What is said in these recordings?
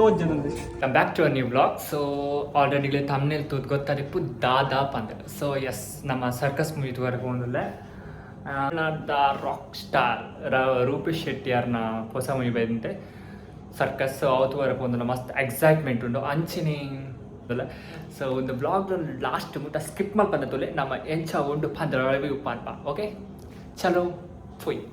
Toj. Come back to a new vlog. So already thumbnail ತೂತ್ ಗೊತ್ತಾದಿಪ್ಪು ದಾದಾ ಪಂದ್. ಸೊ ಎಸ್, ನಮ್ಮ ಸರ್ಕಸ್ ಮೂವಿ ವರೆಗೂ ಒಂದಿಲ್ಲ the rock star Rupesh ಶೆಟ್ಟಿಯರ್ನ ಹೊಸ ಮೂವಿ ಬೈದಂತೆ ಸರ್ಕಸ್. ಅವತ್ತು ವರೆಗೂ ಒಂದಿಲ್ಲ ಮಸ್ತ್ ಎಕ್ಸೈಟ್ಮೆಂಟ್ ಉಂಡು ಅಂಚಿನಿ. ಸೊ ಒಂದು ಬ್ಲಾಗ್ ಲಾಸ್ಟ್ ಮುಟ್ಟ ಸ್ಕಿಪ್ ಮಲ್ಪಂದ ತುಲೆ, ನಮ್ಮ ಎಂಚ ಉಂಡು ಪಂದ್ರ ರಿವ್ಯೂ ಪನ್ಪ. ಓಕೆ, ಚಲೋ ಫುಯ್.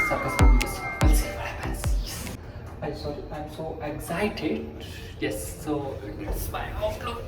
Circus movie. So we'll see what happens. Yes. I'm sorry, I'm so excited. Yes, so it's my outlook.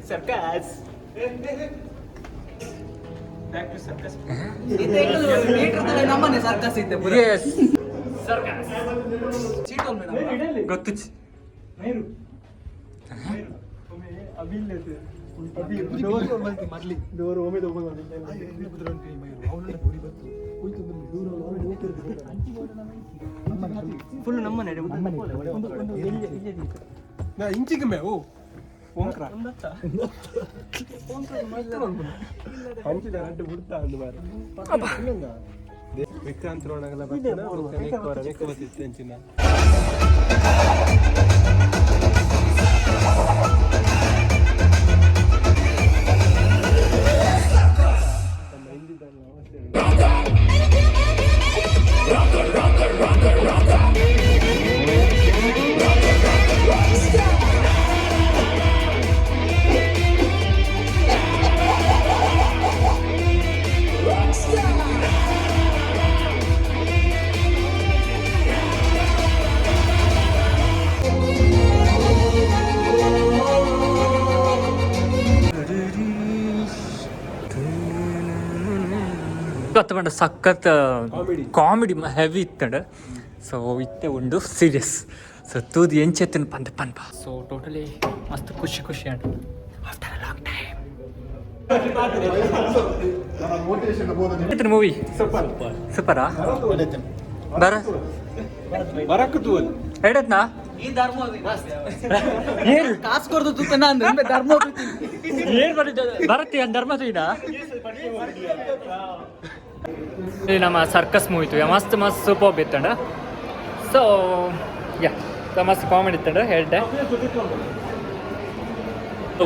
Circus, back to circus. ನಮ್ಮನೆ circus ಇತ್ತೆ ಪೂರ. Yes. Circus. Seat ಒಮ್ಮೆ ನಮ್ಮ. ಗೊತ್ತುಚ್. ಮೈರು ಒಮ್ಮೆ ಅಬಿಲ್ಲತೆ ಅಬಿ ಡೋರ್ ಮರ್ಲಿ ಡೋರ್ ಒಮ್ಮೆ ಫುಲ್ ನಮ್ಮನೆ. ಇಂಚಿಗೆ ಮೇವು ಓಂಕ್ರ ಹಂಚಿದ ಅಡ್ಡು ಬಿಡ್ತಾ ಅಂದು ಬಾರಿ ವಿಕ್ರಾಂತ್ ರೋಣಗಲ ಬತ್ತಿನ ಅಂಚಿನ. ಗೊತ್ತಪಂಡ ಸಖತ್. Comedy. Comedy heavy ಇತ್ತಂಡ. So ಇತ್ತೆ ಉಂಡು ಸೀರಿಯಸ್. ಸೊ ತೂದು ಎಂಚೆತ್ತಿನ ಪಂದ ಪನ್ಪ. ಸೊ ಟೋಟಲಿ ಮಸ್ತ್ ಖುಷಿ ಖುಷಿ and after a long time movie. ಸೂಪರಾ ಬರ. ಬರಕ್ ತೂವಲ್. ಎಡತ್ನಾ? ಈ ಧರ್ಮ ಏರು? ಕಾಸು ಕೊಡ್ದು ತೂತನ ಅಂದ್ರೆ ಧರ್ಮ. ಏನ್ ಬರುತ್ತೆ ಬರತ್ತೆ ಧರ್ಮ ತುಯ್ದ. ಇಲ್ಲಿ ನಮ್ಮ ಸರ್ಕಸ್ ಮೂವಿ ಇತ್ತು, ಮಸ್ತ್ ಮಸ್ತ್ ಸೂಪರ್ ಇತ್ತಂಡ. ಸೊ ಯಾ, ಮಸ್ತ್ ಕಾಮಿಡಿ ಇತ್ತಂಡ ಹೇಳ್ದೆ.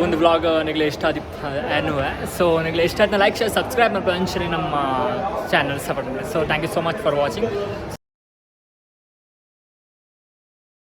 ಒಂದು ವ್ಲಾಗ್ ನಿಗಲೆ ಇಷ್ಟ ಆದಿಪ್ಪ ಅನ್ನುವೆ. ಸೊ ನಿಗಲೆ ಇಷ್ಟ ಆದ್ನ like, share, subscribe ಮಾಡ್ಕೊಂಡು ಅಂಚನೆ ನಮ್ಮ ಚಾನಲ್ ಸಪೋರ್ಟ್ ಮಾಡಿ. So thank you so much for watching.